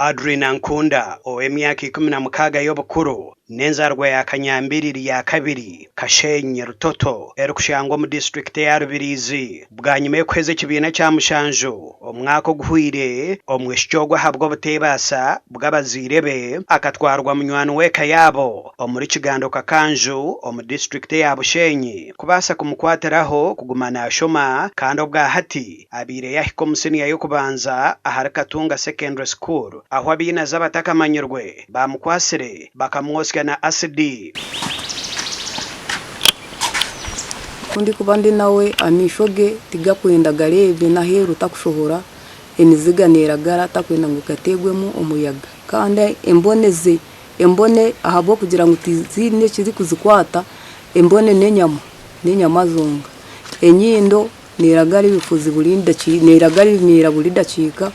Adrine Ankunda ow'emyaka 16 y'obukuru n'enzarwa ya Kanyambiriri ya kabiri, Kashenyi, Rutoto erikushangwa omu disiturikiti eya Rubirizi. Bwanyima y'okuheza ekibiina kya mushanju omwaka oguhweire, omwishiki ogu ahabw'obuteebaasa bw'abazaire be akatwarwa munywani w'eka yaabo omuri Kigando Kakanju omu disiturikiti eya Bushenyi kubaasa kumukwatiraho kuguma naashoma kandi obwahati Abaire yahika omu siniya y'okubanza ahari Katunga Secondary School ahu abainazi abatakamanyirwe baamukwatsire bakamwotsya na asidi. Ku ndikuba ndi nawe amaisho ge tigakwenda gareebe n'aheeru takushohora, emiziga neeragara takwenda ngu gateegwemu omuyaga. Kandi embone ze, embone ahabw'okugira ngu tiziine ekirikuzikwata, embone n'enyama, n'enyama zonka. Enyindo Neeragara ebifuzi buri dakiika, neeragara ebimyera buri dakiika,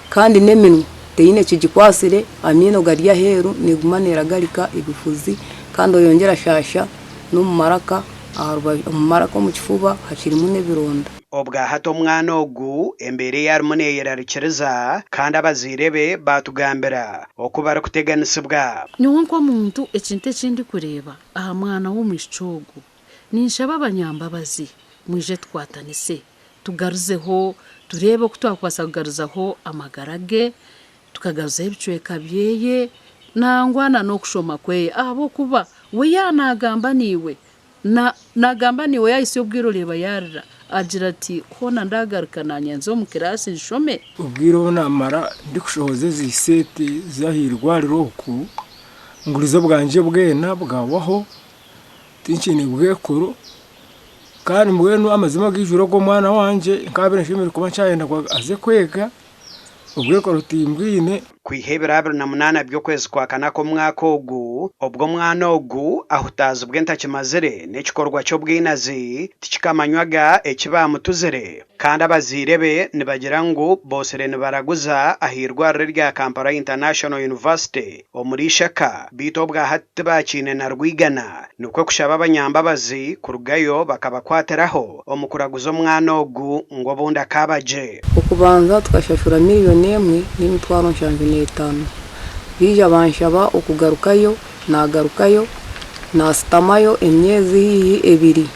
kandi n'eminwa teine kigikwatsire, amaino gari aheeru, neeguma neeragarika ebifuzi, kandi oyongyera ashaasha n'omu maraka, aha rubaju, omu maraka omu kifuba hakirimu n'ebironda. Obwahati omwana ogu embeera ei arimu neyerarikiriza kandi abazaire be baatugambira oku barikuteganisibwa. Nyowe nk'omuntu ekintu eki ndikureeba aha mwana w'omwishiki ogu, Ninshaba abanyambabazi mwije tukwatanise tugaruzeho tureebe oku twakubaasa kugaruzaho amagara ge, tukagaruzaho ebicweka byeye nangwa na n'okushoma kweye ahabw'okuba we yaaba naagamba naiwe, naagamba naiwe yaahitsya obwire oreeba yaarira agira ati hoona ndaagaruka naanye nze omu kiraasi nshome. Obwire obu naamara ndikushohoza ezi sente z'aha irwariro oku, ngurize obwangye bwena bwahwaho. Tinkiine bwekuru kandi mbwenu amazima agaijwire ogu omwana wangye nkabaire nshemereire kuba nkyayenda ngu aze kwega, obwekuru timbwine. Kwiha ebiro 28 by'okwezi kwa kana kw'omwaka ogu, obwo omwana ogu ahutaazibwa entakimazire n'ekikorwa ky'obwinazi, tikikamanywaga eki baamutuzire. Kandi abazaire be nibagira ngu bootsire nibaraguza ah'eirwariro erya Kampala International University omuri Ishaka beitu obwahati tibaakiine na rwigana nikwo kushaba abanyambabazi kurugayo bakabakwatiraho omu kuraguza omwana ogu ngu obundi akaaba gye. Okubanza tukashashura miriyoni emwe n'emitwaro 75. Baija banshaba okugarukayo, naagarukayo, naashutamayo emyezi haihi ebiri.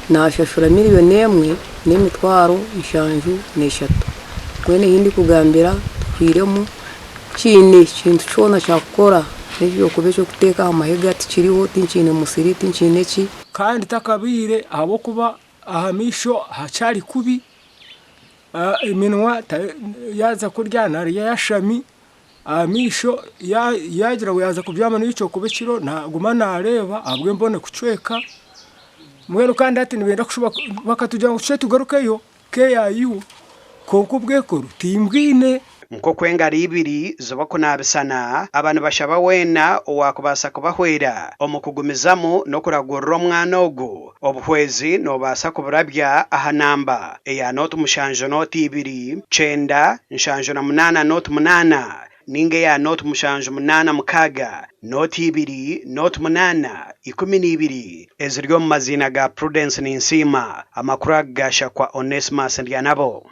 Naashashura miriyoni emwe n'emitwaro 73. Mbwenu ei ndikugambira tuhwiremu tihaine kintu kyona kyakukora n'eky'okuba eky'okuteeka aha mahega tikiriho, tinkiine musiri, tinkiine ki. Kandi takabaire ahabw'okuba aha maisho hakyari kubi, eminwa yaaza kurya naarya eyashami, aha maisho yaagira ngu yaaza kubyama n'obu kyokuba ekiro naaguma naareeba ahabw'embone kucweka, mbwenu kandi hati nibenda kushuba bakatugira ngu tushube tugarukeyo KIU kwonka obwekoro timbwine. Nk'oku engaro ibiri ziba kunaabisana, aba nibashaba weena owaakubaasa kubahwera omu kugumizamu n'okuragurira omwana ogu. Obuhwezi noobaasa kuburabya aha namba eya nooti mushanju nooti ibiri, kyenda, nshanju na munaana nooti munaana nainga eya nooti mushanju munaana mukaaga, nooti ibiri, nooti munaana, 12 eziri omu maziina ga Prudence Ninsiima. Amakuru aga gaashakwa Onesmus Ndyanabo.